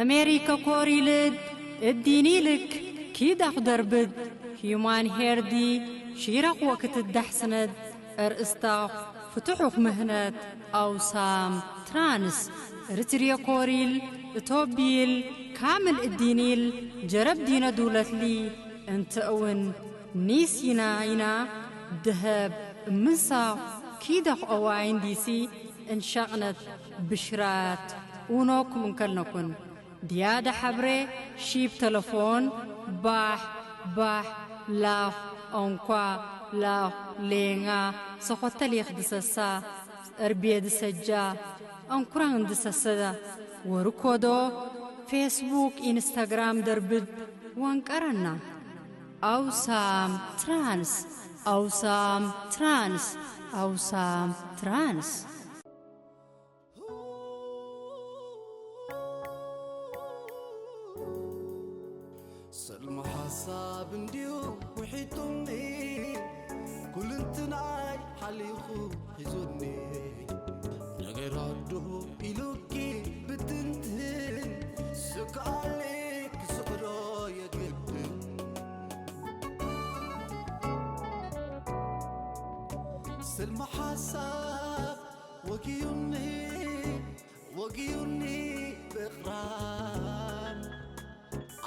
ኣሜሪከ ኮሪልድ እዲኒልክ ኪዳኽ ደርብድ ሂዩማን ሄርዲ ሺራኽ ወክትዳሕስነድ እርእስታኽ ፍትሑኽ ምህነት ኣውሳም ትራንስ ርትርየ ኮሪል እቶቢል ካምል እዲኒል ጀረብ ዲነ ዱለትሊ እንተእውን ኒስ ይናይና ደሀብ እምንሳኽ ኪዳኽ ኦዋይን ዲሲ እንሻቕነት ብሽራት ኡኖኩም እንከልነኩን ድያደ ሐብሬ ሺብ ተለፎን ባሕ ባሕ ላኽ ኦንኳ ላኽ ሌንጋ ሰኾተል የኽድሰሳ እርቤ ድሰጃ ኣንኩራን ድሰሰዳ ወርኮዶ ፌስቡክ ኢንስታግራም ደርብድ ወንቀረና ኣውሳም ትራንስ ኣውሳም ትራንስ ኣውሳም ትራንስ ሰልሚ ሓሳብ እንድዩ ውሒጡኒ ኩልንትናይ ሓሊኹ ሒዙኒ ነገራት ዶ ኢሉኪ ብትንትን ስክኣሊ ክስዕሮ የግድን ስልሚ ሓሳብ ወጊዩኒ ወጊዩኒ ብቕራን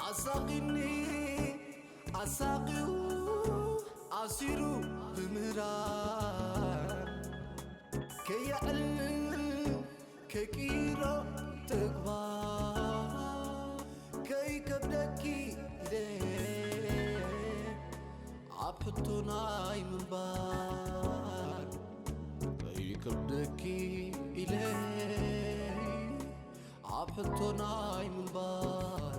ኣሳቒኒ ኣሳቒዩ ኣሲሩ ብምህራን ከየዕልል ከይቅይሮ ተግባር ከይከብደኪ ኢለ ኣብ ሕቶ ናይ ምንባር ከይከብደኪ ኢለ ኣብ ሕቶ ናይ ምንባር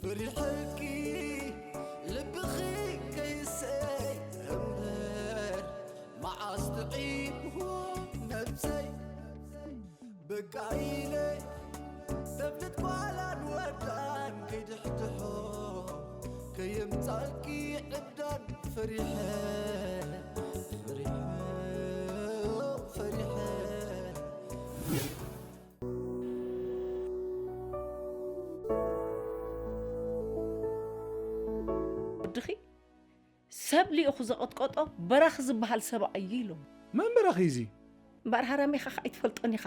ፈሪሐኪ ልብኺ ከይሰይ እምበር መዓስ ጥዒምዎ ነብሰይ በቃ ኢለ ተብልት ጓላን ወዳን ከይድሕድሖ ከየምጻልኪ ዕብዳን ፈሪሐ ፈሪሐ ፈሪሐ ወድኺ ሰብ ልኢኹ ዘቐጥቀጦ በራኺ ዝበሃል ሰብኣይ እዩ ኢሎም። መን በራኺ እዩ እዚ? እምበኣር ሃራሜኻ ከኣ ኣይትፈልጦን ኢኻ።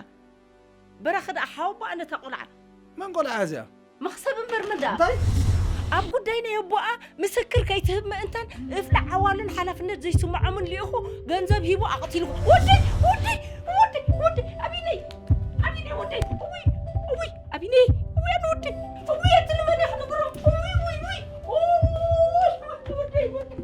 በራኺ ደኣ ሓወቦኣ ነታ ቖልዓ። መን ቖልዓ እያ እዚኣ? መኽሰብ እምበር መን ደኣ? እንታይ? ኣብ ጉዳይ ናይ ኣቦኣ ምስክር ከይትህብ ምእንታን እፍሊ ዓዋሉን ሓላፍነት ዘይስምዖምን ልኢኹ ገንዘብ ሂቡ ኣቕቲልዎ። ወደይ! ወደይ! ወደይ! ወደይ! ኣቢነይ! ኣቢነይ ወደይ! እውይ! እውይ! ኣቢነይ እውይ ኣነ ወደይ እውይ ኣቲ ንመን እየ ክነግሮ እውይ እውይ እውይ እውይ ወደይ ወደይ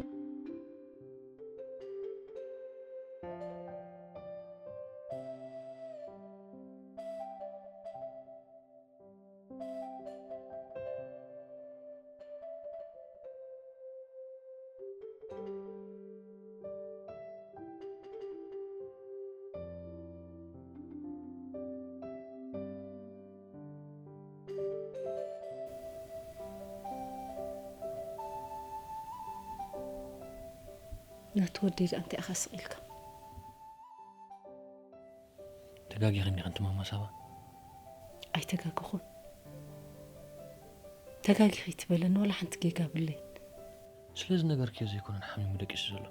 ናቱ ወደይ ደኣ እንታይ ኢኻ ስቕ ኢልካ? ተጋጊኺ እንዲኺ ኣንቲ ማማ ሳባ። ኣይተጋገኹን። ተጋጊኺ ትበለኒ ዋላ ሓንቲ ጌጋ ብለይን። ስለ ዝነገርክዮ ዘይኮነን ሓሚሙ ደቂሱ ዘሎ።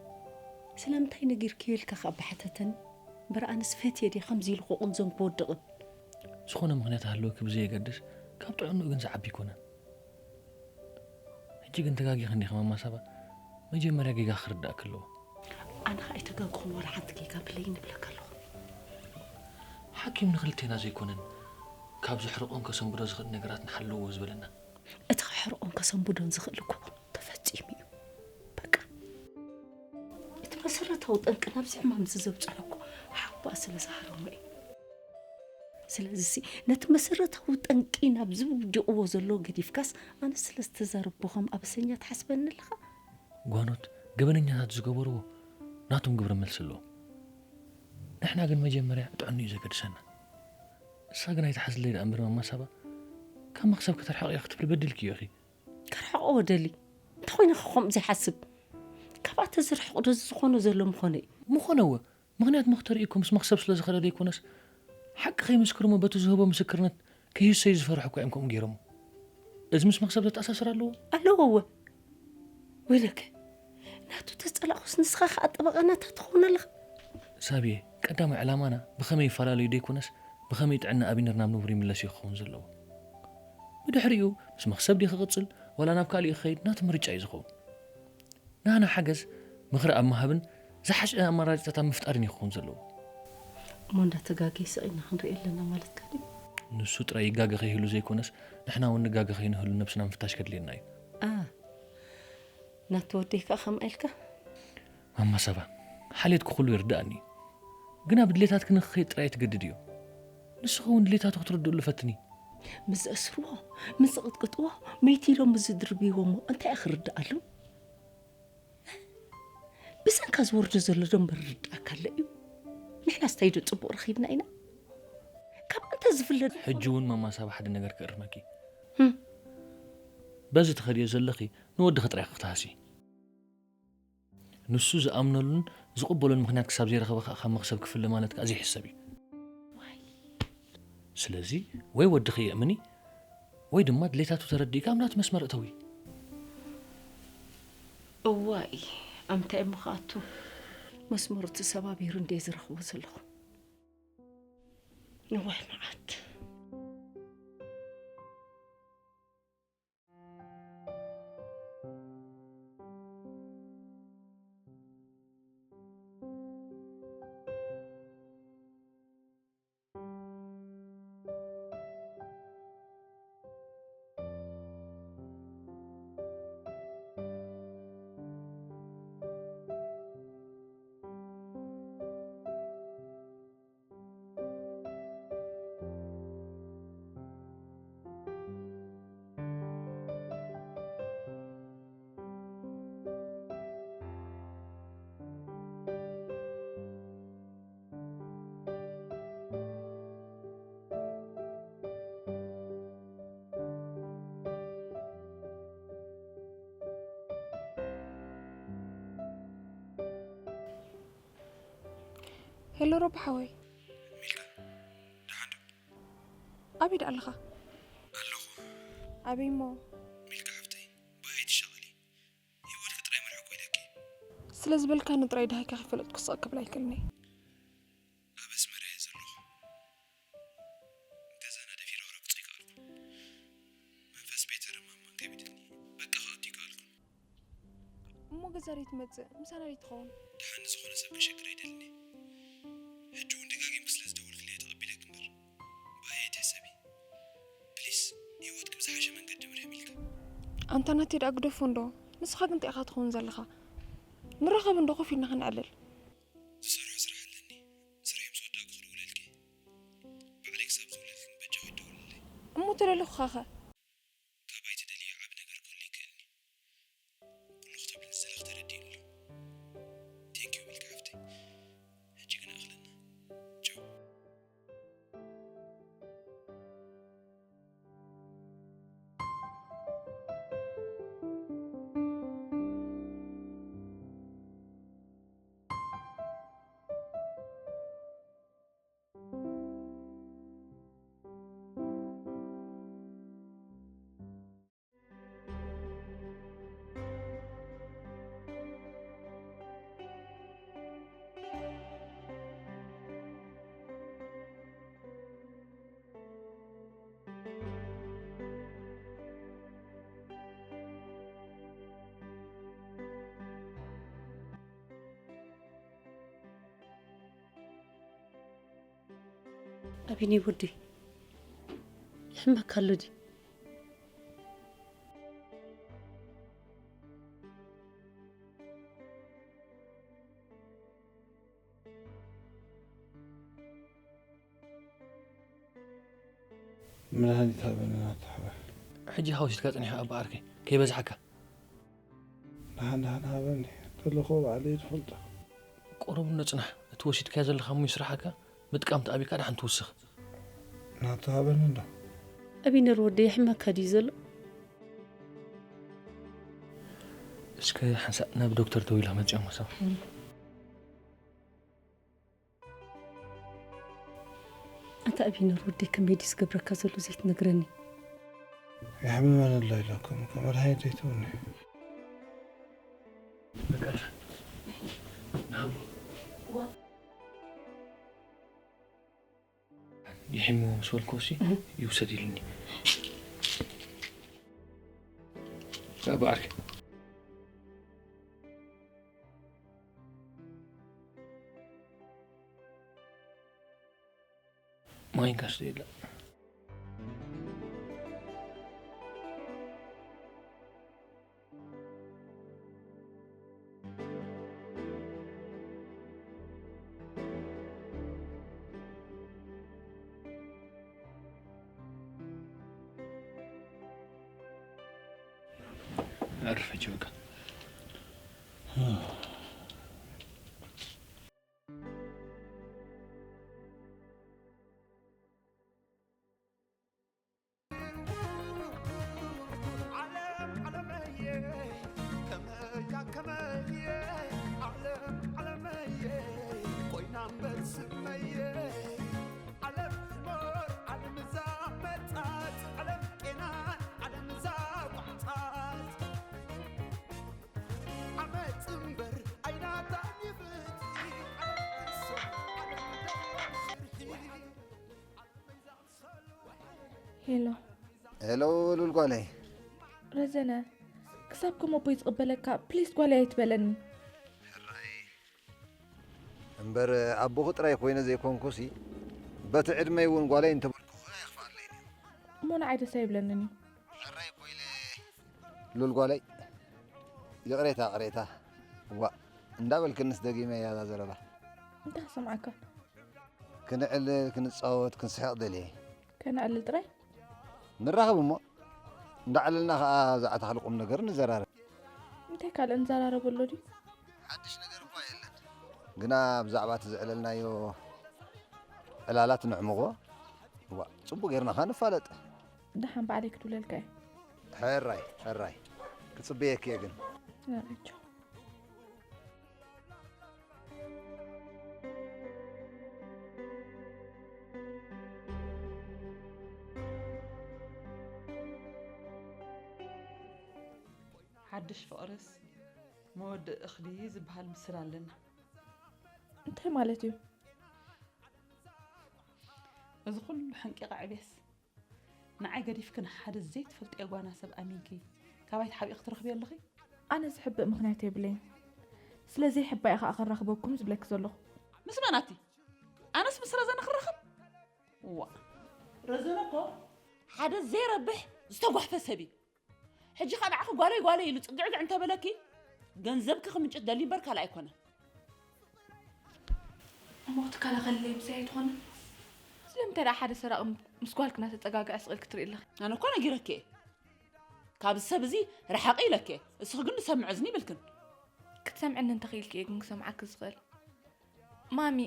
ስለምንታይ ነጊርክዮ ኢልካ ከኣ ብሓተተኒ። እምበር ኣነስ ፈትየ ድየ ከምዚ ኢሉ ክቕንዘን ክወድቕን። ዝኾነ ምኽንያት ሃለወኪ ብዘየገድስ ካብ ጥዕንኡ ግን ዝዓቢ ኣይኮነን። ሕጂ ግን ተጋጊኺ እንዲኺ ማማ ሳባ። መጀመርያ ጌጋኺ ክርድኣኪ ኣለዎ። ኣነ ኸኣ ኣይተጋገኹን ዋላ ሓንቲ ጌጋ ብለይን እብለካ ኣለኹ። ሓኪም ንኽልቴና ዘይኮነን ካብ ዘሕርቖን ከሰንብዶ ዝኽእል ነገራት ንሓልዎ ዝበለና። እቲ ከሕርቖን ከሰንብዶን ዝኽእል እኮ ተፈጺሙ እዩ። በቃ። እቲ መሰረታዊ ጠንቂ ናብዚ ሕማም እዚ ዘብጽሖ እኮ ሓቦኣ ስለ ዝሃረሞ እዩ። ስለዚሲ ነቲ መሰረታዊ ጠንቂ ናብዚ ወዲቕዎ ዘሎ ገዲፍካስ ኣነስ ስለ ዝተዛረብኩ ከም ኣበሰኛ ትሓስበኒ ኣለኻ? ጓኖት ገበነኛታት ዝገበርዎ ናቶም ግብረ መልሲ ኣለዎም። ንሕና ግን መጀመርያ ጥዕንኡ እዩ ዘገድሰና። እሳ ግን ኣይትሓዝለይ ደኣ እምበር ማማ ሳባ ካብ መኽሰብ ክትርሕቕዮ ክትብሊ በዲልክዮ ኢኺ። ከርሕቖ ወደሊ እንተኾይነ ኸ ከምኡ ዘይሓስብ ካብኣ ተዝርሕቕ ዶ እዚ ዝኾኖ ዘሎ ምኾነ እዩ ምኾነ እወ፣ ምኽንያት መኽተሪ እኮ ምስ መኽሰብ ስለ ዝኸደ ዘይኮነስ፣ ሓቂ ከይምስክር እሞ በቲ ዝህቦ ምስክርነት ከይህሰዩ ዝፈርሑ እኮ እዮም ከምኡ ገይሮሞ። እዚ ምስ መኽሰብ ዘተኣሳስር ኣለዎ? ኣለዎ እወ። ወይለከ፣ ናቱ ተጸላእኩስ ንስኻ ከኣ ጠበቓ ናታ ትኸውን ኣለኻ። ሳብየ፣ ቀዳማይ ዕላማና ብኸመይ ይፈላለዩ ዘይኮነስ፣ ብኸመይ ጥዕና ኣቢነር ናብ ንቡር ይምለስ እዩ ክኸውን ዘለዎ። ብድሕሪኡ፣ ምስ መኽሰብ ድዩ ክቕጽል፣ ዋላ ናብ ካልእ ክኸይድ፣ ናቱ ምርጫ እዩ ዝኸውን። ናህና ሓገዝ፣ ምኽሪ ኣብ ምሃብን ዝሓሸ ኣማራጺታት ኣብ ምፍጣርን እዩ ክኸውን ዘለዎ። እሞ እንዳተጋገየ ስቕ ኢልና ክንርኢ ኣለና ማለትካ ድዩ? ንሱ ጥራይ ይጋገ ከይህሉ ዘይኮነስ፣ ንሕና እውን ንጋገ ከይንህሉ ነብስና ምፍታሽ ከድልየና እዩ። ኣ፣ ናቱ ወደይ ከኣ ከምኣ ኢልካ? ማማ ሳባ፣ ሓልየትኪ ኩሉ ይርድኣኒ እዩ። ግና ብድሌታትኪ ንክኸይድ ጥራይ ትገድድ እዩ። ንስኺ እውን ድሌታቱ ክትርድእሉ ፈትኒ። ምስ ዘእስርዎ፣ ምስ ዝቕጥቅጥዎ፣ መይት ኢሎም ምስ ዝድርብይዎ እሞ እንታይ እዩ ክርድኣሉ? ብሰንካ ዝወርዶ ዘሎ ዶ እምበር ርድኣካ ኣሎ እዩ? ንሕናስ እንታይ ዶ ጽቡቕ ረኺብና ኢና? ካብ ኣንተ ዝፍለ ዶ? ሕጂ እውን ማማ ሳባ ሓደ ነገር ክእርመኪ። ህም። በዚ ትኸድዮ ዘለኺ ንወድኺ ጥራይ ክትሃሲ። ንሱ ዝኣምነሉን ዝቕበሎን ምኽንያት ክሳብ ዘይረኸበ ከኣ ካብ መኽሰብ ክፍለ ማለት ከኣ ዘይሕሰብ እዩ። ዋይ። ስለዚ ወይ ወድኺ የእምኒ ወይ ድማ ድሌታቱ ተረዲእካ ኣብ ናቱ መስመር እተዊ። እዋይ፣ ኣብ ምንታይ እሞ ክኣቱ? መስመሩ ተሰባቢሩ እንድየ ዝረኽቦ ዘለኹ። እዋይ መዓት። ሄሎ ሮቢ ሓወይ። ሚልካ፣ ደሓን ዶ? ኣበይ ደኣ ኣለኻ? ኣለኹ። ኣበይ እሞ? ሚልካ ሓፍተይ፣ ብኣይ ትሻቐሊ። ህይወትኪ ጥራይ መርሕኩ ኢለኪ። ስለ ዝበልካኒ ጥራይ ደሃይካ ከይፈለጥኩ ስቕ ክብል ኣይክእልን እየ። ኣብ ኣስመራ እየ ዘለኹ። ገዛና ደፊረ ክረግጾ ኣይከኣልኩን። መንፈስ ቤተር ማማን ከቢድኒ፣ በቃ ክኣቱ ኣይከኣልኩን። እሞ ገዛ ደይ ትመጽእ? ምሳና ደይ ትኸውን? ደሓን ዝኾነ ሰብ ከሸግር ኣይደልን እየ። ሕጂ እውን ደጋጊምኪ ስለ ዝደወልክለይ ተቐቢለኪ እምበር፣ ብኣይ ኣይትሕሰቢ። ፕሊስ፣ ህይወትኪ ብዝሓሸ መንገዲ ምርሒ ሚልካ። ኣንታ ናተይ ደኣ ግደፎ እንዶ፣ ንስኻ ግን እንታይ ኢኻ ትኸውን ዘለኻ? ንራኸብ እንዶ ኮፍ ኢልና ከነዕልል። ዝሰርሖ ስራሕ ኣለኒ። ስርሐይ ምስ ወዳእኩ ክድውለልኪ። ባዕለይ ክሳብ ዝውለልክን በጃኺ ደውልለይ። እሞ ተደለኹኻኸ? ካባይ ትደልዮ ዓቢ ነገር ክህሉ ይክእልኒ። ኩሉ ክተብልኒ ዝደለኺ ተረዲእኒ ኣሎ። ቴንኪዩ ሚልካ ሓፍተይ። ሕጂ ግን ኣኽለና። ቻው። ኣቢኒ ወዲ ይሕመካ ኣሎ ድዩ? መድሃኒት ሃበኒ ናቱ ሓወይ። ሕጂ ሃወሲትካ ጸኒሕካ ኣባ ዓርከይ፣ ከይበዝሓካ። ደሓን ደሓን ሃበኒ፣ ዘለኹዎ ባዕለይ ዝፈልጦ። ቁሩብ እንዶ ጽናሕ፣ እቲ ወሲድካዮ ዘለኻ እሞ ይስርሓካ፣ ምጥቃም ተኣብካ ደሓን ትውስኽ። ናቱ ሃበኒ እንዶ። ኣቢነር ወደይ የሕመካ ድዩ ዘሎ? እስከ ሓንሳእ ናብ ዶክተር ደዊለ ክመጽእ እሞ ሰብ። ቢኖር ወደይ ከመይ ድዩ ዝገብረካ ዘሎ ዘይትነግረኒ? የሕምመን ኣሎ ኢለኩም እኮ መድሃኒት ዘይትብኒ። በቃ ይሕምዎ ምስ በልክዎ ሲ ይውሰድ ኢሉኒ። ብኣርከ ማይን ካስተ የለን። ኣርፈች በቃ። ሄሎ ሄሎ ሉል ጓለይ። ረዘነ፣ ክሳብ ከም ኣቦይ ዝቕበለካ ፕሊስ ጓለይ ኣይትበለኒ። እምበር ኣቦኺ ጥራይ ኮይነ ዘይኮንኩሲ በቲ ዕድመይ እውን ጓለይ እንተበልኩኺ ኣየኽፍኣለይን እዩ። እሞ ንዓይ ደስ ኣይብለንን እዩ። ሕራይ ኮይለ ሉል ጓለይ። ይቕሬታ ቅሬታ። ዋእ እንዳበልክንስ ደጊመያ እዛ ዘረባ። እንታይ ክሰምዓካ? ክንዕልል ክንጻወት ክንስሕቕ ደልየ። ከነዕልል ጥራይ? ንራኸብ እሞ እንዳዕለልና ኸኣ ብዛዕባ ተኽሊ ቁም ነገር ንዘራረብ። እንታይ ካልእ ንዘራረብ ኣሎ ድዩ? ሓድሽ ነገር እኳ የለን። ግና ብዛዕባ እቲ ዘዕለልናዮ ዕላላት ነዕምቖ። ዋእ ጽቡቕ ጌርና ኸኣ ንፋለጥ። ደሓን ባዕለይ ክድውለልካ እየ። ሕራይ ሕራይ ክጽበየኪ እየ ግን። ዘርግቸው። ሓድሽ ፍቕርስ መወድእ እኽሊ ዝበሃል ምስል ኣለና። እንታይ ማለት እዩ? እዚ ኩሉ ሕንቂቕ ዕቤስ ንዓይ ገዲፍክን ሓደ ዘይትፈልጥዮ ጓና ሰብ ኣሚንኪ ካባይ ተሓቢእኺ ትረኽብዮ ኣለኺ? ኣነ ዝሕብእ ምኽንያት የብለይን። ስለ ዘይሕባእ እየ ኸኣ ከራኽበኩም ዝብለኪ ዘለኹ። ምስ መን ኣቲ? ኣነስ ምስ ረዘነ ክራኸብ? ዋ ረዘነ እኮ ሓደ ዘይረብሕ ዝተጓሕፈ ሰብ እዩ። ሕጂ ኸኣ ንዓኺ ጓለይ ጓለይ ኢሉ ጽግዕግዕ እንተበለኪ ገንዘብኪ ክምንጭ ትደሊ እምበር ካልእ ኣይኮነን። እሞ ክትከላኸልለይ ምሳይ ኣይትኾንን? ስለምንታይ ደኣ ሓደ ሰራቒ ምስ ጓልኪ እናተጸጋግዐ ስቕ ኢልኪ ትርኢ ኣለኺ? ኣነ እኮ ነጊረኪ እየ። ካብዚ ሰብ እዚ ርሓቒ ኢለኪ እየ። እስኺ ግን ዝሰምዕ እዝኒ ይብልክን። ክትሰምዕኒ እንተኽኢልኪ እየ ግን ክሰምዓኪ ዝኽእል። ማሚ፣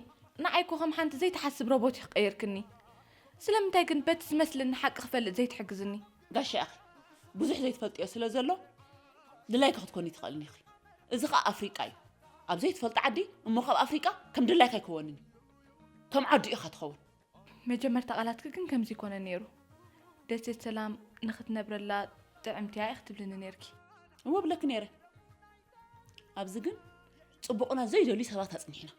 ንዓይ እኮ ከም ሓንቲ ዘይትሓስብ ሮቦት ኢኺ ቀይርክኒ። ስለምንታይ ግን በቲ ዝመስለኒ ሓቂ ክፈልጥ ዘይትሕግዝኒ? ጋሻ ኢኺ። ብዙሕ ዘይትፈልጥዮ ስለ ዘሎ ድላይኪ ክትኮኒ ትኽእልኒ ኢኺ። እዚ ኸኣ ኣፍሪቃ እዩ። ኣብ ዘይትፈልጦ ዓዲ እሞ ካብ ኣፍሪቃ ከም ድላይካ ኣይከወንን እዩ። ከም ዓዱ ኢኻ ትኸውን። መጀመርታ ቃላትኪ ግን ከምዚ ይኮነ ነይሩ። ደሴት ሰላም ንኽትነብረላ ጥዕምቲ እያ ኢኺ ትብልኒ ነይርኪ። እወ ብለኪ ነይረ። ኣብዚ ግን ጽቡቕና ዘይደልዩ ሰባት ኣጽኒሕና።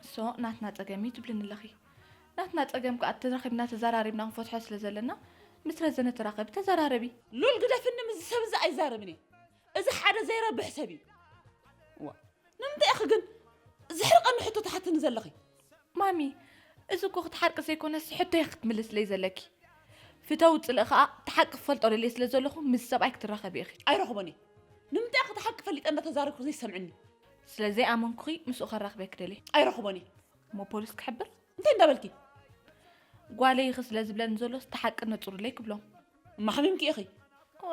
እሶ ናትና ጸገም እዩ ትብልኒ ኣለኺ። ናትና ጸገም ከኣ ተራኺብና ተዘራሪብና ክንፈትሖ ስለ ዘለና ምስ ረዘነ ተራኸቢ ተዘራረቢ። ሉል ግደፍኒ ምስዚ ሰብ እዚ ኣይዛረብን እየ። እዚ ሓደ ዘይረብሕ ሰብ እዩ። ዋ ንምንታይ ኢኺ ግን ዘሕርቐኒ ሕቶ ትሓትኒ ዘለኺ? ማሚ እዚ እኮ ክትሓርቂ ዘይኮነስ ሕቶይ ክትምልስለይ ዘለኪ። ፍተዊ ጽልኢ ከኣ እቲ ሓቂ ክፈልጦ ደልየ ስለ ዘለኹ ምስ ሰብኣይ ክትራኸቢ ኢኺ። ኣይረኽቦን እየ። ንምንታይ ኢኺ እቲ ሓቂ ፈሊጠ እንዳተዛረብኩ ዘይሰምዕኒ? ስለ ዘይኣመንኩኺ ምስኡ ከራኽበኪ ደልየ። ኣይረኽቦን እየ። እሞ ፖሊስ ክሕብር? እንታይ እንዳበልኪ? ጓለይ ኢኺ ስለ ዝብለኒ ዘሎስ እቲ ሓቂ ነጹሩለይ ክብሎም። እሞ ሓሚምኪ ኢኺ? እወ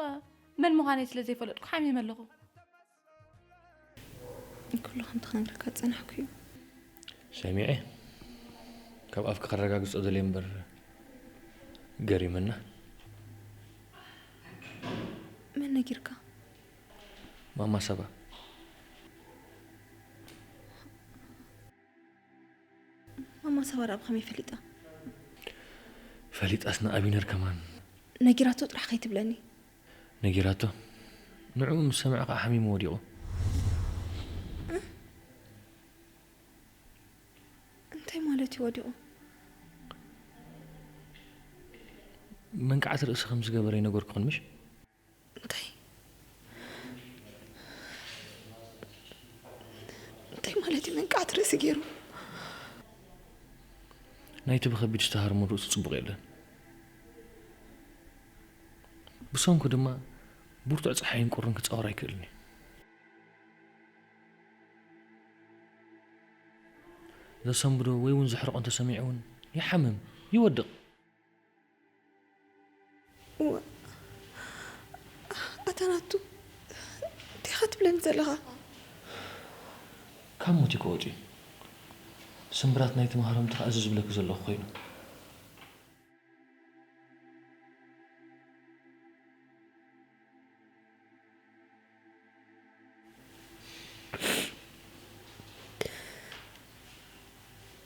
መን ምዃነይ ስለ ዘይፈለጥኩ ሓሚመ ኣለኹ። ኩሉ ከምቲ ክነግረካ ዝጸናሕኩ እዩ። ሰሚዐ ካብ ኣፍኪ ከረጋግጾ ደልየ እምበር ገሪምና። መን ነጊርካ? ማማ ሳባ። ማማ ሳባ ደኣ ብኸመይ ፈሊጣ? ፈሊጣስ ንኣቢነር ከማን ነጊራቶ ጥራሕ ከይትብለኒ። ነጊራቶ። ንዕኡ ምስ ሰምዐ ከዓ ሓሚሙ ወዲቑ። እንታይ ማለት እዩ ወዲቑ? መንቃዕቲ ርእሲ ከም ዝገበረ ይነገርኩኽን ምሽ? እንታይ እንታይ ማለት እዩ መንቃዕቲ ርእሲ ገይሩ? ናይቲ ብኸቢድ ዝተሃርሙ ርእሱ ጽቡቕ የለን። ብሰንኩ ድማ ብርቱዕ ጸሓይን ቁርን ክጻወር ኣይክእልን እዩ። ዘሰንብዶ ወይ እውን ዘሕርቆ እንተሰሚዑ እውን ይሓምም፣ ይወድቕ። እወ፣ ኣታ ናቱ እንታይ ኢኻ ትብለኒ ዘለኻ? ካብ ሞት እዩ ክወጽ እዩ። ስምብራት ናይቲ መሃሮም ተኸኣዚ ዝብለኪ ዘለኹ ኮይኑ።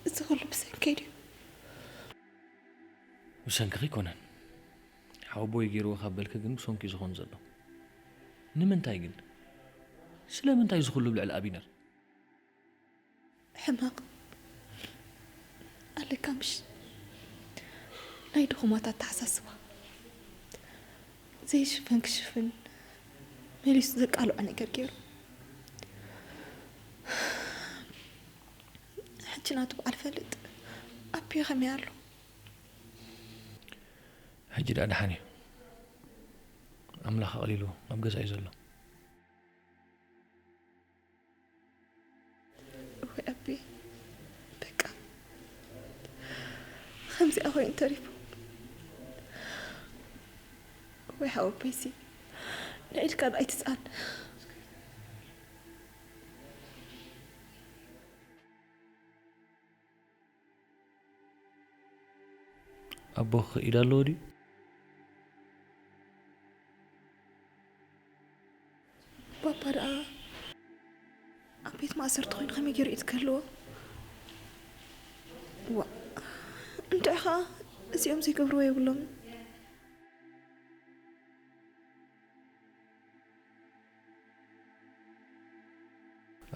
እዚ ኩሉ ብሰንከይ ድዩ? ብሰንክኺ ኣይኮነን። ሓወቦይ ገይርዎ ካብ በልኪ ግን ብሰንኪ እዩ ዝኾን ዘሎ። ንምንታይ ግን? ስለምንታይ እዚ ኩሉ ኣብ ልዕሊ ኣቢነር? ሕማቕ ኣለካ ምሽ? ናይ ድኹማት ኣተሓሳስባ ዘይሽፈን ክሽፍን መሊሱ ዘቃልዖ ነገር ገይሩ። ሕጂ ናቱ በዓል ፈልጥ ኣቢ ከመይ ኣሎ? ሕጂ ደኣ ደሓን እዩ። ኣምላኽ ኣቕሊሉ ኣብ ገዛ እዩ ዘሎ። ወይ ኣቢ በቃ ከምዚኣ ኮይኑ ተሪፉ። ወይ ሓወቦይሲ ንኢድካ ኣይትስኣን። ኣቦኺ ኢድ ኣለዎ ድዩ? ባባ ደኣ ኣብ ቤት ማእሰርቲ ኮይኑ ከመይ ገይሩ ኢድ ክህልዎ? ዋ እንታይ ኸኣ እዚኦም ዘይገብርዎ የብሎምን።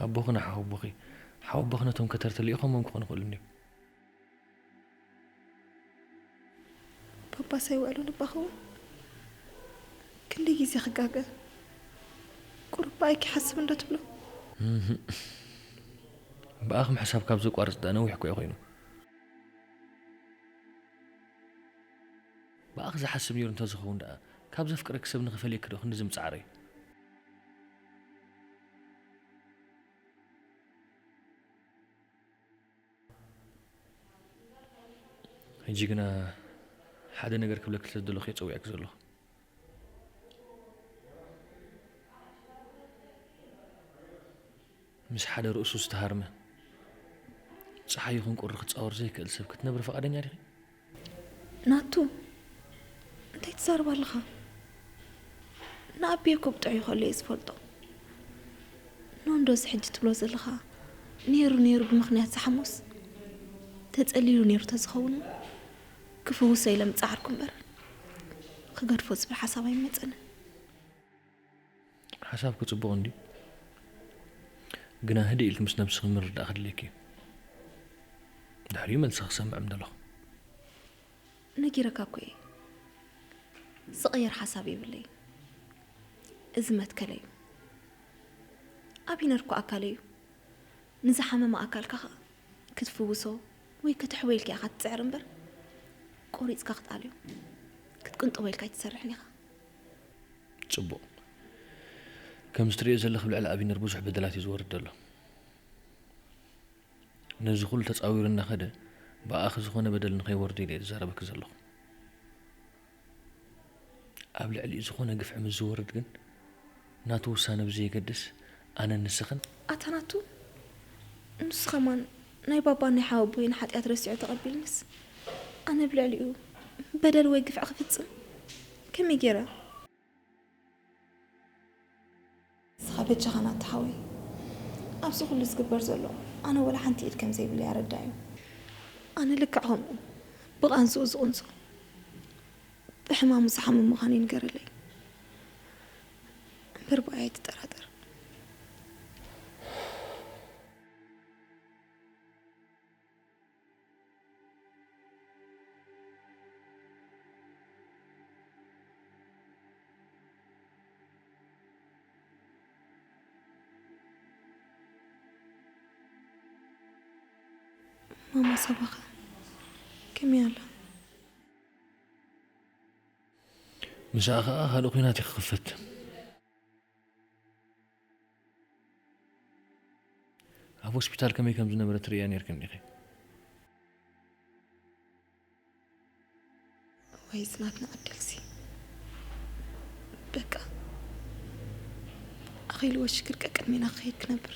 ኣቦኺ ንሓወቦኺ፣ ሓወቦኺ ነቶም ከተርቲ ልኢኾሞም ክኾኑ ይኽእሉ እንድዮም። ባባስ ኣይውዕሉን እባ ኸውን ክንደይ ግዜ ክጋገ ቁሩብ ብኣይ ክሓስብ እንዶ ትብሎ። ብኣኺ ምሕሳብ ካብ ዘቋርጽ ደኣ ነዊሕ እኮ እዩ ኮይኑ። ብኣኺ ዝሓስብ ነይሩ እንተዝኸውን ደኣ ካብ ዘፍቅረኪ ሰብ ንኽፈልየኪ ዶ ክንድዚ ምጻዕረ እዩ? ሕጂ ግና ሓደ ነገር ክብለኪ ስለ ዝደለኹ እየ ጸዊዐኪ ዘለኹ። ምስ ሓደ ርእሱ ዝተሃርመ፣ ጸሓይ ይኹን ቁሪ ክጻወር ዘይክእል ሰብ ክትነብሪ ፍቓደኛ ዲኺ? ናቱ እንታይ ትዛረብ ኣለኻ? ንኣቢየ እኮ ብጥዑይ ከሎ እየ ዝፈልጦ። ኖንዶ እዚ ሕጂ ትብሎ ዘለኻ ነይሩ ነይሩ ብምኽንያት ዝሓሙስ ተጸሊሉ ነይሩ ተዝኸውን ክፍውሶ ኢለ ምጸዓርኩ እምበር ክገድፎ ዝብል ሓሳብ ኣይመጸንን። ሓሳብኪ ጽቡቕ እንድዩ፣ ግና ህድእ ኢልኪ ምስ ነብስኺ ምርዳእ ከድልየኪ እዩ። ድሕሪኡ መልሲ ክሰምዕ ምደለኹ። ነጊረካ እኮ እየ። ዝቕየር ሓሳብ የብለይ። እዚ መትከለይ እዩ። ኣቢነር እኮ ኣካለይ እዩ። ንዝሓመመ ኣካልካ ኸኣ ክትፍውሶ ወይ ክትሕወዮ ኢልካ ኢኻ ትጽዕር እምበር፣ ቆሪጽካ ክትኣልዮ ክትቅንጥቦ ኢልካ ኣይትሰርሕን ኢኻ። ጽቡቕ። ከምዚ ትርእዮ ዘለኺ ኣብ ልዕሊ ኣቢነር ብዙሕ በደላት እዩ ዝወርድ ዘሎ። ነዚ ኩሉ ተጻዊሩ እናኸደ ብኣኺ ዝኾነ በደል ንኸይወርድ ኢለ እየ ዝዛረበኪ ዘለኹ። ኣብ ልዕሊኡ ዝኾነ ግፍዒ ምስ ዝወርድ ግን ናቱ ውሳነ ብዘየገድስ ኣነን ንስኽን ኣታ ናቱ ንሱ ኸማን ናይ ባባን ናይ ሓወቦይን ሓጢኣት ረሲዑ ተቐቢልንስ ኣነ ብልዕሊኡ በደል ወይ ግፍዒ ክፍጽም ከመይ ገይረ? ንስኻ በጃኻ ናቱ ሓወይ፣ ኣብዚ ኩሉ ዝግበር ዘሎ ኣነ ወላ ሓንቲ ኢድ ከም ዘይብለይ ኣረዳእዮ። ኣነ ልክዕ ከምኡ ብቓንዝኡ ዝቕንዞ ብሕማሙ ዝሓምም ምዃኑ ይንገረለይ እምበር ብኣይ ኣይትጠራጠር። ማማ ሳባኸ ከመይ ኣላ? ምሳኣ ኸኣ ካልእ ኲናት እዩ ክኽፈት። ኣብ ሆስፒታል ከመይ ከም ዝነበረ ትርእያ ነይርክን ኢኺ። ወይ ጽናት ንዓደልሲ በቃ ኣኺልዎ ሽግር ቀቅድሜና ክኸይድ ክነብር።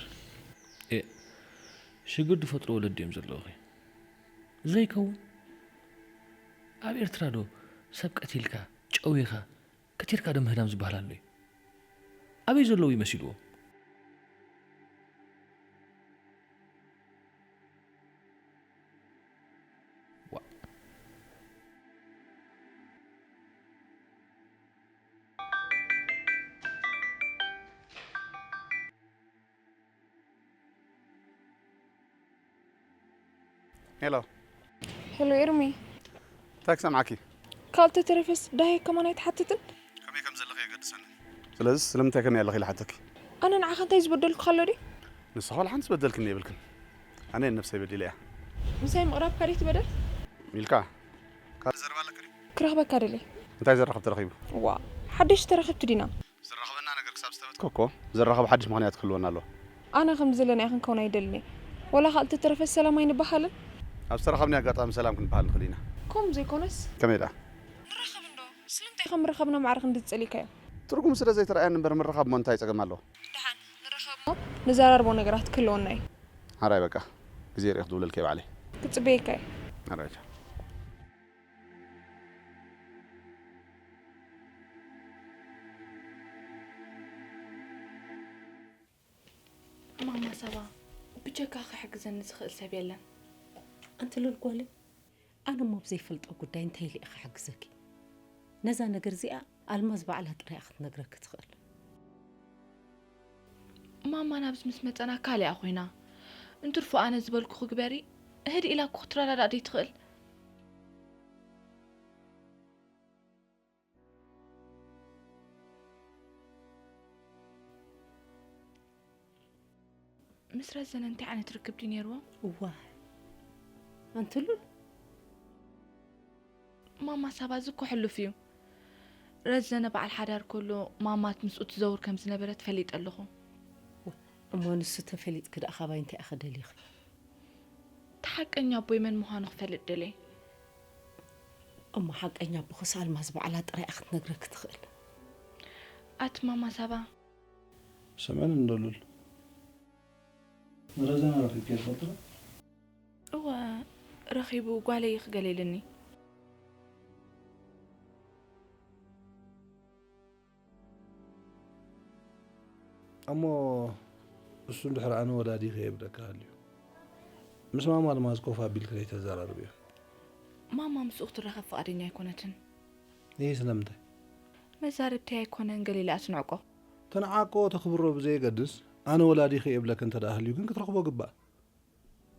ሽግር ዝፈጥሩ ወለዲ እዮም ዘለውኺ። ዘይከውን ኣብ ኤርትራ ዶ ሰብ ቀቲልካ ጨዊኻ ከቲርካ ዶ ምህዳም ዝበሃል ኣሎ እዩ? ኣበይ ዘለዉ ይመሲልዎም? ሄሎ ሄሎ ኤርሚ፣ እንታይ ክሰምዓኪ? ካልተ ተረፈስ ዳሄ ከማን ኣይትሓትትን? ከመይ ከም ዘለኺ የገድሰኒ። ስለዚ ስለምንታይ ከመይ ኣለኺ ኢለ ሓተኪ። ኣነ ንዓኻ እንታይ ዝበደልኩኻ ኣሎ ድዩ? ንስኻ ዋላ ሓንቲ ዝበደልክኒ የብልክን። ኣነ ነብሰይ በዲለ እያ። ምሳይ ምቕራብካ ድዩ ትበደል? ሚልካ ካልእ ዘረባ ኣለኪ ድዩ? ክረኽበካ ደልየ። እንታይ ዘራኽብ ተረኺቡ? ዋ ሓደሽ ተረኽብቲ ዲና? ዘራኽበና ነገር ክሳብ ዝተበትከ እኮ ዘራኽብ ሓድሽ ምኽንያት ክህልወና ኣለዎ። ኣነ ከምዚ ዘለና ክንከውን ኣይደልን እየ። ወላ ካልእ ተረፈስ ሰላም ኣይንበሃልን? ኣብ ዝተራኸብናዮ ኣጋጣሚ ሰላም ክንበሃል ንኽእል ኢና። ከምኡ ዘይኮነስ ከመይ ደኣ? ንራኸብ እንዶ። ስለምንታይ ኢኻ ምርኻብና ማዕረ ክንዲ ዝጸሊእካዮ? ትርጉሙ ስለ ዘይተራእየኒ እምበር ምርኻብ እሞ እንታይ ጸገም ኣለዎ? ደሓን ንራኸብ እሞ ንዘራርቦ ነገራት ክህልወና እዩ። ሓራይ በቃ ግዜ ርእየ ክድውለልኪ እየ ባዕለይ። ክጽበየካ እየ። ሓራይ ቻው። ማማ ሳባ፣ ብጀካ ክሕግዘኒ ዝኽእል ሰብ የለን። ኣንቲ ሉል ጓለይ፣ ኣነ እሞ ብዘይፈልጦ ጉዳይ እንታይ ኢለ እየ ክሕግዘኪ? ነዛ ነገር እዚኣ ኣልማዝ ባዕላ ጥራይ እያ ክትነግረኪ ትኽእል። ማማ ናብዚ ምስ መጸና ካልእ እያ ኮይና። እንትርፎ ኣነ ዝበልኩኺ ግበሪ፣ ህድእ ኢላ እኮ ክትረዳዳእ ደይትኽእል። ምስ ረዘነ እንታይ ዓይነት ርክብ ድዩ ነይርዎም? እዋይ ኣንትሉል ማማ ሳባ እዚ እኮ ሕሉፍ እዩ። ረዘነ በዓል ሓዳር ከሎ ማማት ምስኡ ትዘውር ከም ዝነበረት ፈሊጠ ኣለኹ። እሞ ንሱ ተፈሊጥኪ ደኣ ካባይ እንታይ ኢኺ ደሊኺ? እቲ ሓቀኛ ኣቦይ መን ምዃኑ ክፈልጥ ደልየ። እሞ ሓቀኛ ኣቦኽስ ኣልማዝ ባዕላ ጥራይ እያ ክትነግረኪ ትኽእል። ኣቲ ማማ ሳባ። ስምዕኒ እንዶ ሉል፣ ንረዘነ ረኺብክያ ትፈልጢ ዶ? እወ ረኺቡ ጓለይ እዩ ክገለ ኢሉኒ። እሞ እሱ እንድሕር ኣነ ወላዲኺ እየ ይብለካ ሃልዩ፣ ምስ ማማ ኣልማዝ ኮፍ ኣቢልኪ ደይተዘራርብዮ? ማማ ምስኡ ክትራኸብ ፍቓደኛ ኣይኮነትን። እሂ ስለምንታይ? መዛርብተይ ኣይኮነን ገለ ኢላ እያ ትንዕቆ። ትንዓቆ ተኽብሮ ብዘየገድስ ኣነ ወላዲኺ እየ ይብለኪ እንተ ደኣ ሃልዩ ግን ክትረኽቦ ግባእ።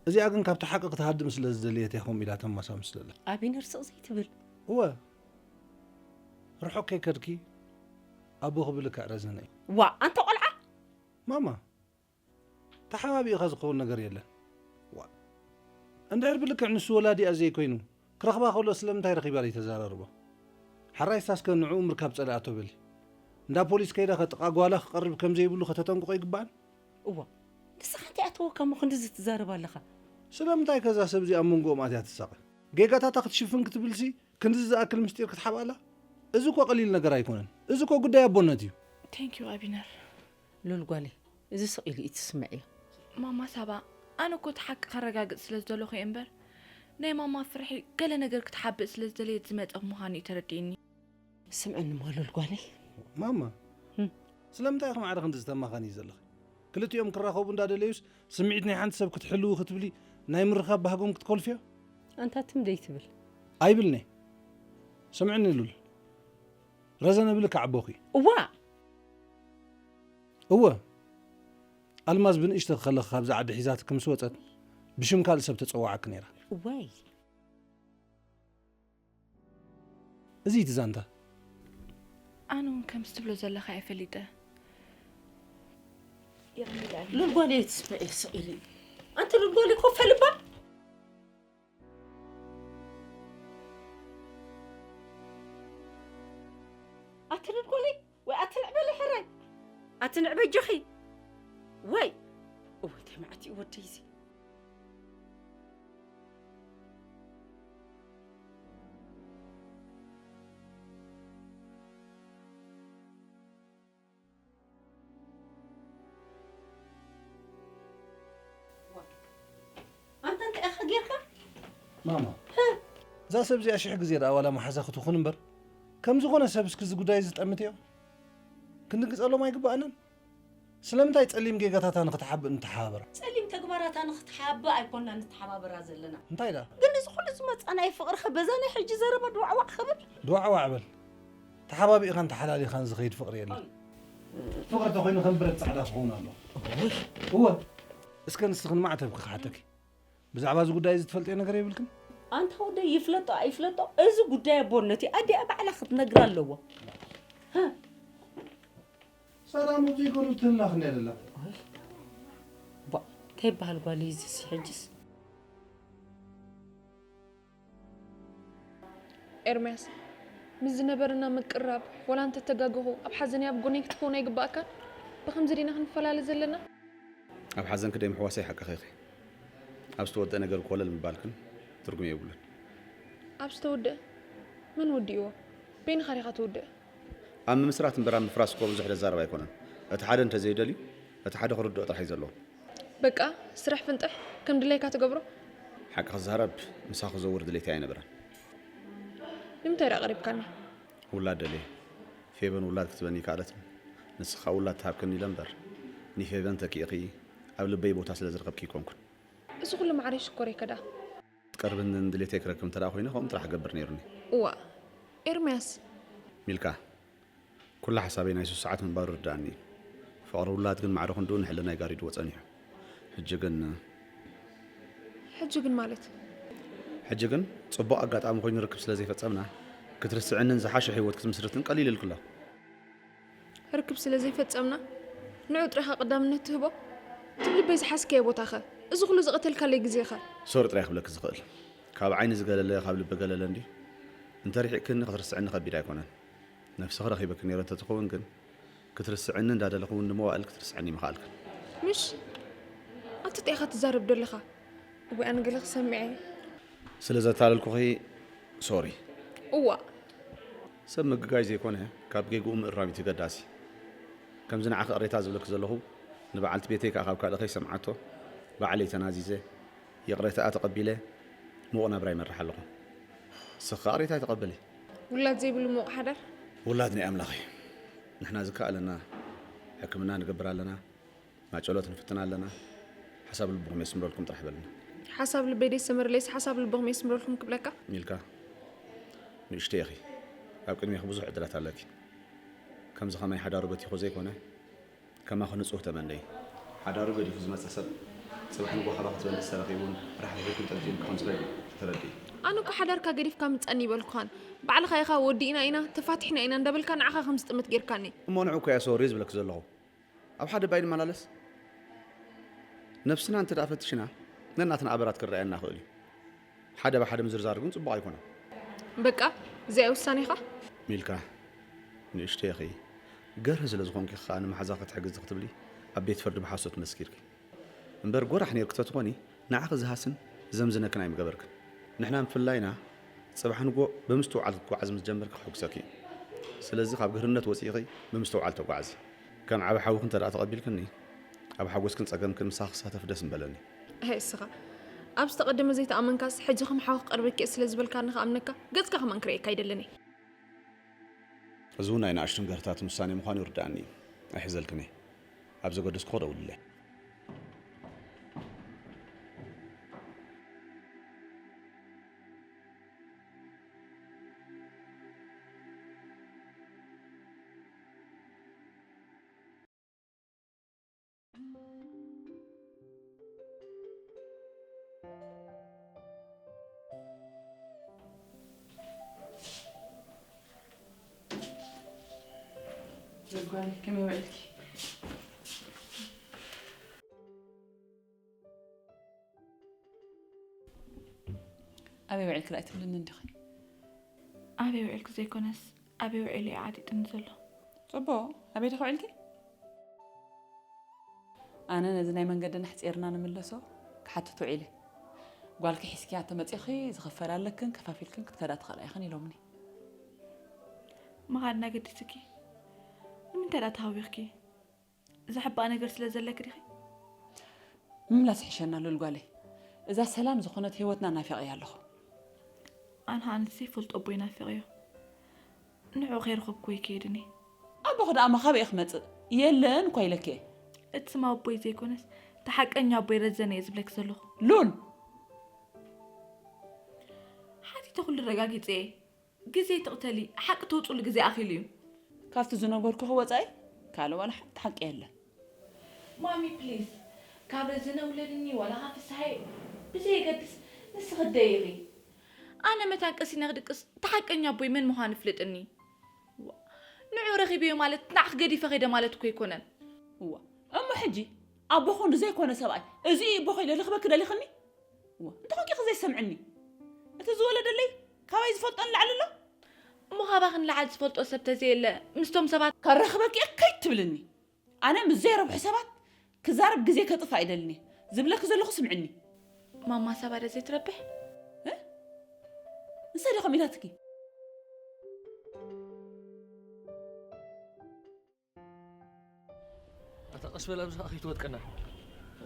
እዚኣ ግን ካብቲ ሓቂ ክትሃድም ስለ ዝደለየት እያ ከምኡ ኢላ ተማሳምስ ዘላ። ኣቢነር ስቕ ዘይትብል። እወ ርሑቕ ከይከድኪ ኣቦኺ ብልክዕ ረዘነ እዩ። ዋእ ኣንታ ቖልዓ! ማማ ተሓባቢእኻ ዝኸውን ነገር የለን። ዋእ እንድሕር ብልክዕ ንሱ ወላዲኣ ዘይኮይኑ ክረኽባ ከሎ ስለምንታይ ረኺባ ዘይተዘራርቦ? ሕራይስ ኣስከ ንዕኡ ምርካብ ጸሊኣቶ በሊ። እንዳ ፖሊስ ከይዳ ከ ጥቓ ጓላ ክቐርብ ከም ዘይብሉ ከተጠንቅቖ ኣይግባእን? እዋ ንስኻ እንታይ ኣተወካ እሞ ክንድዚ ትዛረብ ኣለኻ? ስለምንታይ ከዛ ሰብ እዚኣ ኣብ መንጎኦም ኣትያ ትሳቐ? ጌጋታታ ክትሽፍን ክትብልሲ ክንድዚ ዝኣክል ምስጢር ክትሓብኣላ? እዚ እኮ ቀሊል ነገር ኣይኮነን። እዚ እኮ ጉዳይ ኣቦነት እዩ። Thank you ኣቢነር። ሉል ጓለይ እዚ ስቕ ኢሉ እዩ ትስምዕዮ። ማማ ሳባ ኣነ እኮ እቲ ሓቂ ከረጋግጽ ስለ ዝደለኹ እየ እምበር ናይ ማማ ፍርሒ ገለ ነገር ክትሓብእ ስለ ዝደለየት ዝመጸ ምዃኑ እዩ ተረዲእኒ። ስምዕኒ እሞ ሉል ጓለይ። ማማ ስለምንታይ ኢኺ ማዕረ ክንድዚ ተማኻንዪ ዘለኺ? ክልቲኦም ክራኸቡ እንዳደለዩስ ስምዒት ናይ ሓንቲ ሰብ ክትሕልዊ ክትብሊ ናይ ምርኻብ ባህጎም ክትኮልፍዮ? ኣንታ ትም ደይትብል። ኣይብልን'የ። ስምዕኒ ሉል፣ ረዘነ ብልክዕ ኣቦኺ። እዋ። እወ። ኣልማዝ ብንእሽተኺ ከለኺ ካብዛ ዓዲ ሒዛትኪ ምስ ወጸት፣ ብሽም ካልእ ሰብ ተጸዋዓኪ ነይራ። እወይ። እዚ እቲ ዛንታ። ኣነ እውን ከምዚ ትብሎ ዘለኻ እየ ፈሊጠ። ሉል ጓለይ ትስምዒ ስቕ ኢሊ። ኣንቲ ሉል ጓለይ ኮፍ በሊ እባ። ኣቲ ሉል ጓለይ ወይ ኣቲ ንዕበለይ ሕራይ። ኣቲ ንዕበ ኣጆኺ። ወይ። እወ፣ እንታይ መዓት እዩ ወደይ እዚ። ኣንታ እንታይ ኢኻ ጌርካ? ማማ፣ እዛ ሰብ እዚኣ ሽሕ ግዜ ደኣ ዋላ መሓዛ ክትኹን እምበር፣ ከም ዝኾነ ሰብ እስኪ እዚ ጉዳይ እዚ ዝጠምት እዮ። ክንድንግጸሎም ኣይግባኣናን። ስለምንታይ ጸሊም ጌጋታታ ንኽትሓብእ ንተሓባበራ? ጸሊም ተግባራታ ንኽትሓብእ ኣይኮንና ንተሓባበራ ዘለና። እንታይ ደኣ? ግን እዚ ኩሉ ዝመጽኣ ናይ ፍቕርኸ በዛ ናይ ሕጂ ዘረባ ድዋዕዋዕ ክብል? ድዋዕዋዕ በል። ተሓባቢእኻን ተሓላሊኻን ዝኸይድ ፍቕሪ የለን። ፍቕሪ ተኾይኑ ከም ብረት ጻዕዳ ክኸውን ኣለዎ። እወ። እስከ ንስኽን ማዕተብኪ ክሓተኪ። ብዛዕባ እዚ ጉዳይ እዚ ትፈልጥዮ ነገር የብልክን? ኣንታ ወደይ ይፍለጦ ኣይፍለጦ፣ እዚ ጉዳይ ኣቦነት እዩ። ኣዲኣ ባዕላ ክትነግራ ኣለዎ። ሃ። ሰላም ኣብ ዘይገሉ ትህላኽ እንድያ ደላ። ባ፣ እንታይ ይበሃል ጓል እዩ እዚ ሕጅስ? ኤርምያስ፣ ምስ ዝነበረና ምቅርራብ፣ ወላ እንተተጋገኹ፣ ኣብ ሓዘነይ ኣብ ጎነይ ክትከውን ኣይግባእካን? ብኸምዚ ዲና ክንፈላለ ዘለና? ኣብ ሓዘንኪ ደይ ምሕዋሰይ ሓቅኺ ኢኺ። ኣብ ዝተወደአ ነገር ኮለል ምባልክን ትርጉም የብሉን። ኣብ ዝተወደአ? መን ወዲእዎ? በይንኻ ዲኻ ትውድእ? ኣብ ምምስራት እምበር ኣብ ምፍራስ እኮ ብዙሕ ዘዛርብ ኣይኮነን። እቲ ሓደ እንተዘይደልዩ፣ እቲ ሓደ ክርድኦ ጥራሕ እዩ ዘለዎ። በቃ፣ ስራሕ ፍንጥሕ፣ ከም ድላይካ ትገብሮ። ሓቂ ክዛረብ፣ ምሳኺ ክዘውር ድሌተይ ኣይነበረን። ንምንታይ ደኣ ቀሪብካኒ? ውላድ ደልየ። ፌበን ውላድ ክትበኒ ይከኣለትን። ንስኻ ውላድ ትሃብክኒ ኢለ እምበር፣ ንፌበን ተኪእኺ ኣብ ልበይ ቦታ ስለ ዝረኸብኪ ኣይኮንኩን። እዚ ኩሉ ማዕረ ይሽኮረይከ ደኣ? ትቀርብኒ ንድሌተይ ክረክብ እንተ ደኣ ኮይነ፣ ከምኡ ጥራሕ ክገብር ነይሩኒ። እዋእ፣ ኤርምያስ። ሚልካ፣ ኩሉ ሓሳበይ ናይ ሱስ ሰዓት ምንባሩ ይርድኣኒ እዩ። ፍቕሪ ውላድ ግን ማዕረ ክንድኡ ንሕልናይ ጋሪድዎ ጸኒሑ። ሕጂ ግን ሕጂ ግን ማለት? ሕጂ ግን ጽቡቕ ኣጋጣሚ ኮይኑ ርክብ ስለ ዘይፈጸምና፣ ክትርስዕንን ዝሓሸ ህይወት ክትምስርትን ቀሊል ኢልክሎ። ርክብ ስለ ዘይፈጸምና፣ ንዑ ጥራይኻ ቀዳምነት ትህቦ? ትብ ልበይ ዝሓዝካዮ ቦታኸ? እዚ ኩሉ ዝቐተልካለይ ግዜኸ? ሶሪ ጥራይ ክብለኪ ዝኽእል። ካብ ዓይኒ ዝገለለ፣ ካብ ልቢ ገለለ እንድዩ። እንተ ርሒቕክኒ ክትርስዕኒ ከቢድ ኣይኮነን። ነፍስኺ ረኺበኪ ነይረ እንተትኸውን ግን፣ ክትርስዕኒ እንዳደለኹ እውን ንመዋእል ክትርስዕኒ ምኸኣልክን። ምሽ? ኣንተ እንታይ ኢኻ ትዛረብ ደለኻ? ወይ ኣነ ገለ ክሰምዐ? ስለ ዘታለልኩኺ ሶሪ። እዋእ። ሰብ ምግጋይ ዘይኮነ፣ ካብ ጌግኡ ምእራም እዩ እቲ ገዳሲ። ከምዚ ንዓኺ ቅሬታ ዝብለኪ ዘለኹ፣ ንበዓልቲ ቤተይ ከኣ ካብ ካልእ ከይሰምዓቶ፣ ባዕለይ ተናዚዘ፣ ይቕሬታኣ ተቐቢለ፣ ምዉቕ ናብራ ይመርሕ ኣለኹ። ንስኺ ከኣ ቅሬታ ኣይትቐበሊ። ውላድ ዘይብሉ ምዉቕ ሓዳር? ውላድ ናይ ኣምላኽ እዩ። ንሕና ዝከኣለና ሕክምና ንገብር ኣለና፣ ማጨሎት ንፍትን ኣለና። ሓሳብ ልብኹም የስምረልኩም ጥራሕ በልና። ሓሳብ ልበይ ደይሰመረለይስ ሓሳብ ልብኹም የስምረልኩም ክብለካ? ሚልካ፣ ንእሽተይ ኢኺ። ኣብ ቅድሜኺ ብዙሕ ዕድላት ኣለኪ። ከምዚ ኸማይ ሓዳሩ በቲኹ ዘይኮነ፣ ከማኺ ንጹህ ተመነዪ። ሓዳሩ ገዲፉ ዝመጸ ሰብ፣ ጽባሕ ንግሆ ካባኺ ትበልጽ ተረኺቡን ራሕሪሕኩም ጠምጢምኪ ከም ዝኸይድ ተረድኢ። ኣነ እኮ ሓዳርካ ገዲፍካ ምጻኒ ይበልኩኻን። ባዕልኻ ኢኻ ወዲእና ኢና፣ ተፋቲሕና ኢና እንዳበልካ ንዓኻ ከም ዝጥምት ጌርካኒ። እሞ ንዑ እኮ እየ ሶሪ ዝብለኪ ዘለኹ። ኣብ ሓደ ባይ ንመላለስ። ነብስና እንተ ደኣ ፈቲሽና፣ ነናትና ኣበራት ክረኣየና ይኽእል እዩ። ሓደ ብሓደ ምዝርዛር ግን ጽቡቕ ኣይኮነን። በቃ፣ እዚኣ እያ ውሳኔኻ? ሚልካ፣ ንእሽተይ ኢኺ። ገርህ ስለ ዝኾንኪ ከኣ ንመሓዛኺ ክትሕግዚ ክትብሊ ኣብ ቤት ፍርዲ ብሓሶት መስኪርኪ። እምበር ጎራሕ ኔርኪ ተትኾኒ፣ ንዓኺ ዝሃስን ዘምዝነክን ኣይምገበርክን። ንሕና ምፍላይና ጽባሕ ንግሆ ብምስትውዓል ክትጓዓዚ ምስ ጀመርኪ ከሐጉሰኪ እዩ። ስለዚ ካብ ግርህነት ወጺእኺ ብምስትውዓል ተጓዓዚ። ከም ዓቢ ሓውኺ እንተ ደኣ ተቐቢልክኒ፣ ኣብ ሓጎስክን ጸገምክን ምሳኺ ክሳተፍ ደስ ምበለኒ። ኣይ እስኻ፣ ኣብ ዝተቐደመ ዘይተኣመንካስ፣ ሕጂ ከም ሓው ክቐርበኪ እየ ስለ ዝበልካኒ ክኣምነካ፣ ገጽካ ከማን ክርእየካ ኣይደልን እየ። እዚ እውን ናይ ንኣሽቱን ገርህታትን ውሳኔ ምዃኑ ይርድኣኒ እዩ። ኣይሕዘልክን እየ። ኣብ ዘገደስኩ ክደውል እለ። ጓል ከመይ ውዕልኪ? ኣበይ ውዕልኪ ዳኣ ኣይትብልኒ እንዲኺ? ኣበይ ውዕልኪ ዘይኮነስ ኣበይ ውዒሉ እዩ ዓጢጥኒ ዘሎ። ጽቡቕ፣ ኣበይ ዲኺ ውዕልኪ? ኣነ ነዚ ናይ መንገድና ሕጺርና ንምለሶ ክሓትት ውዒለ። ጓልኪ ሒዝክያ ተመጺኺ ዝኽፈል ኣለክን ከፋፊልክን ክትከዳ ትኽእላ ኢኽን ኢሎምኒ። ምኻድና ገዲስኪ ንምንታይ ደኣ ተሃዊኽኪ? ዘሕባእ ነገር ስለ ዘለኪ ዲኺ? ምምላስ ይሕሸና ሉል ጓለይ። እዛ ሰላም ዝኾነት ህይወትና ናፊቐያ ኣለኹ። ኣነ ኸኣ ንሱ ይፈልጦ ኣቦይ ናፊቐዮ። ንዕኡ ከይረኸብኩ ኣይከይድን እየ። ኣቦኺ ደኣ እሞ ካበይ እዩ ክመጽእ? የለን እኳ ኢለኪ እየ። እቲ ስም ኣቦይ ዘይኮነስ፣ እቲ ሓቀኛ ኣቦይ ረዘነ እየ ዝብለኪ ዘለኹ። ሉል! ሓቲተ ኩሉ ረጋጊጸ እየ። ግዜ ትቕተሊ፣ ሓቂ ተውጽሉ ግዜ ኣኺሉ እዩ። ካብቲ ዝነገርኩኺ ወጻኢ ካልእ ዋላ ሓንቲ ሓቂ የለን። ማሚ ፕሊዝ፣ ካብ ረዘነ ውለድኒ ዋላ ካብ ፍስሃየ፣ ብዘየገድስ ንስኺ ኣደይ ኢኺ። ኣነ መታን ቀሲነ ክድቅስ፣ እቲ ሓቀኛ ኣቦይ መን ምዃኑ ይፍለጠኒ። ዋ፣ ንዑ ረኺበዮ ማለት ንዓኺ ገዲፈ ከይደ ማለት እኮ ኣይኮነን። እዋ፣ እሞ ሕጂ ኣቦ ክንዱ ዘይኮነ ሰብኣይ፣ እዚ እዩ ኣቦኺ ኢለ ልኽበኪ ደሊኽኒ? እዋ፣ እንተ ኾንኪ ዘይሰምዕኒ። እቲ ዝወለደለይ ካባይ ዝፈልጦ ንላዕሊ ኣሎ? እሞ ካባኺ ንላዕሊ ዝፈልጦ ሰብ ተዘየለ፣ ምስቶም ሰባት ከረኽበኪ እየ ከይትብልኒ። ኣነ ምስ ዘይረብሑ ሰባት ክዛረብ ግዜ ከጥፍ ኣይደልን እየ። ዝብለኪ ዘለኹ ስምዕኒ። ማማ ሳባ ዶ ዘይትረብሕ? እ? ንሳ ዶ ከምኡ ኢላትኪ? ኣታ ቀስ በል፣ ኣብዚኣ ከይትወድቀና።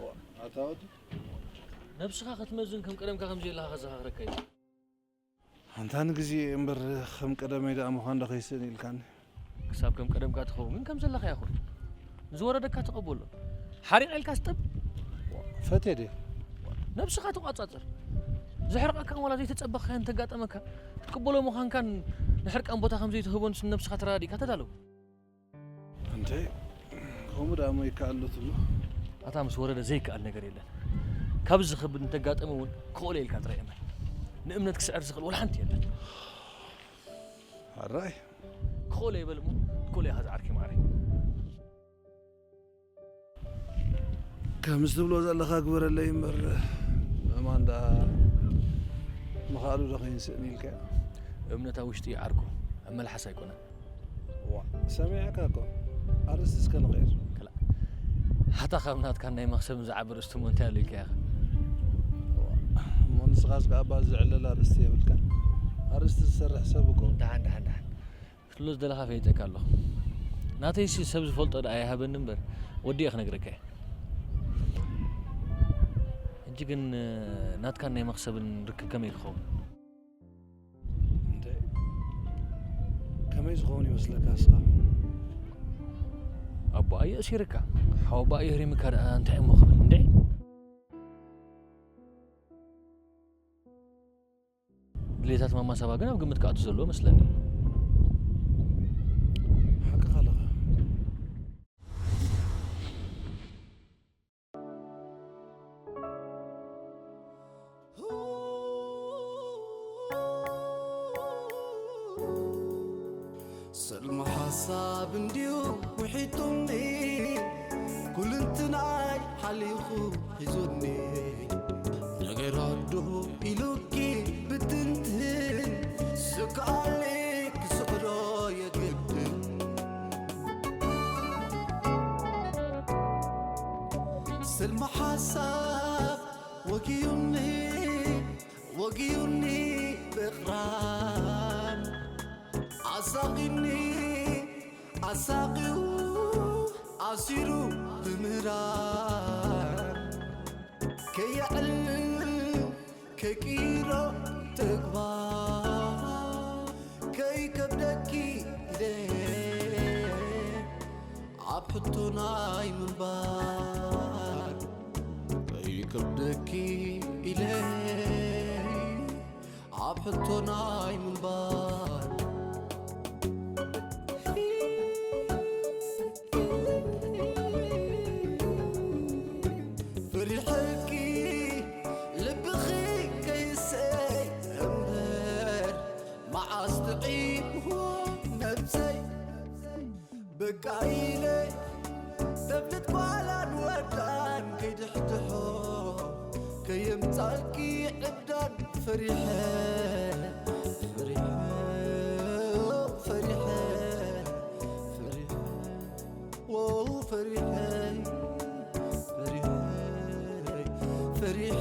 ዋ፣ ኣታ ወዲ። ነብስኻ ክትመዝን ከም ቀደምካ ከም ዘየለኻ ከዘኻኽረካ እዩ። ኣንታ ንግዜ እምበር ከም ቀደመይ ደኣ ምዃን ዶ ከይስእን ኢልካኒ? ክሳብ ከም ቀደምካ ትኸውን፣ ግን ከም ዘለኻ ይኹን። ንዝወረደካ ተቐበሎ። ሓሪቕ ኢልካ ስጠብ። ፈትየ ድየ? ነብስኻ ተቋጻጸር። ዘሕርቐካን ዋላ ዘይተጸበኻዮን እንተጋጠመካ፣ ትቅበሎ ምዃንካን ንሕርቃን ቦታ ከም ዘይትህቦን ንነብስኻ ተረዳዲእካ ተዳለው። እንተ ከምኡ ደኣ እሞ ይከኣል ዶ ትብሎ? ኣታ ምስ ወረደ ዘይከኣል ነገር የለን። ካብዚ ዝኸብድ እንተጋጠመ እውን ክኽእሎ ኢልካ ጥራይ እመን። ንእምነት ክስዕር ዝኽእል ወላ ሓንቲ የለን። ኣራይ። ክኽእሎ ይበል እሞ፣ ክኽእሎ ኢኻ ዝዓርከይ ማዕረይ። ከምዚ ትብሎ ዘለኻ ግበረለይ እምበር፣ ምእማን ደኣ ምኽኣሉ ዶ ከይንስእን ኢልካዮ? እምነት ኣብ ውሽጢ እዩ ዓርኩ፣ ኣብ መልሓስ ኣይኮነን። ዋ፣ ሰሚዐካ እኮ። ኣርእስቲ እስከ ንቐይር። ክላ-፣ ሃታ ካብ ናትካን ናይ መኽሰብን ዝዓቢ ኣርእስቲ እሞ እንታይ ኣሎ ኢልካዮ ኢኻ? ዋ፣ እሞ ንስኻስ ከኣ ባዚ ዝዕለል ኣርእስቲ የብልካን። ኣርእስቲ ዝሰርሕ ሰብ እኮ። ደሓን፣ ደሓን፣ ደሓን። ክትብሎ ዝደለኻ ፈሊጠካ ኣለኹ። ናተይሲ ሰብ ዝፈልጦ ደኣ ይሃበኒ እምበር፣ ወዲኤ ክነግረካ እየ። ሕጂ ግን፣ ናትካን ናይ መኽሰብን ርክብ ከመይ ክኸውን? እንተ ከመይ ዝኸውን ይመስለካ እስኻ? ኣቦኣ የእሲርካ፣ ሓወቦኣ የህሪምካ ደኣ እንታይ እሞ ክብል እንድዒ? ድሌታት ማማ ሳባ ግን ኣብ ግምት ክኣቱ ዘለዎ መስለኒ። ሓቅኻ ኣለኻ። ሰልሚ ሓሳብ እንድዩ ውሒጡኒ፣ ኩልንትናይ ሓሊኹ ሒዙኒ። ነገር ኣዶ ኢሉኪ ብትንትን፣ ስክኣለይ ክስዕሮ የግድን። ስልሚ ሓሳብ ወጊዩኒ፣ ወጊዩኒ ብቕራን። ኣሳቒኒ ኣሳቒዩ ኣሲሩ ብምህራን። ከየዕልል ከይቅይሮ ተግባር። ከይከብደኪ ኢለ ኣብ ሕቶ ናይ ምንባር። ከይከብደኪ ኢለ ኣብ ሕቶ ናይ ምንባር። ፈሪሐኪ ልብኺ ከይስእይ እምበር፣ መዓስ ጥዒምዎ ነብሰይ። በቃ ኢለ ተብልት ጓላን ወዳን ከይድሕድሖ ከየምጻልኪ ዕብዳን ፈሪሐ ፈሪሐ ፈሪሐ ፈሪሐ ወው ፈሪሐ ፈሪሐ ፈሪሐ